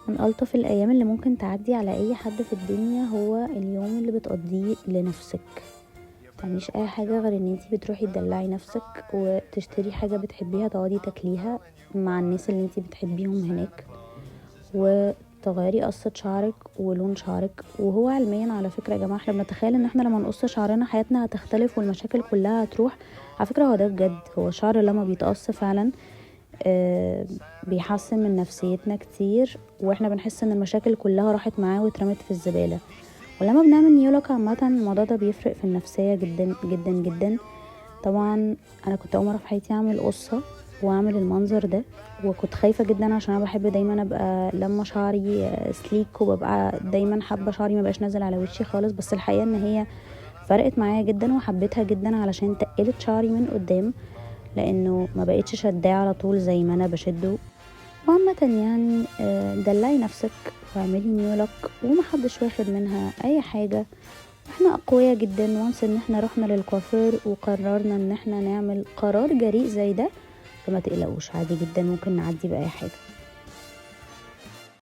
من ألطف الأيام اللي ممكن تعدي على أي حد في الدنيا هو اليوم اللي بتقضيه لنفسك. متعمليش أي حاجة غير ان انتي بتروحي تدلعي نفسك وتشتري حاجة بتحبيها تقعدي تاكليها مع الناس اللي انتي بتحبيهم هناك، وتغيري قصة شعرك ولون شعرك. وهو علميا على فكرة يا جماعة احنا بنتخيل ان احنا لما نقص شعرنا حياتنا هتختلف والمشاكل كلها هتروح. على فكرة هو ده بجد، هو الشعر لما بيتقص فعلا بيحسن من نفسيتنا كتير، واحنا بنحس ان المشاكل كلها راحت معاه واترمت في الزبالة. ولما بنعمل new look عامة الموضوع ده بيفرق في النفسية جدا جدا جدا. طبعا انا كنت اول مرة في حياتي اعمل قصة واعمل المنظر ده، وكنت خايفة جدا عشان انا بحب دايما ابقى لما شعري sleek، وببقى دايما حابة شعري ما بقاش نازل على وشي خالص. بس الحقيقة ان هي فرقت معايا جدا وحبيتها جدا علشان تقلت شعري من قدام، لانه ما بقتش شداه على طول زي ما انا بشده. وعامة دلعي نفسك واعملي new look ومحدش واخد منها اي حاجة. احنا اقوياء جدا once ان احنا رحنا للكوافير وقررنا ان احنا نعمل قرار جريء زي ده، فما تقلقوش عادي جدا ممكن نعدي باي حاجة.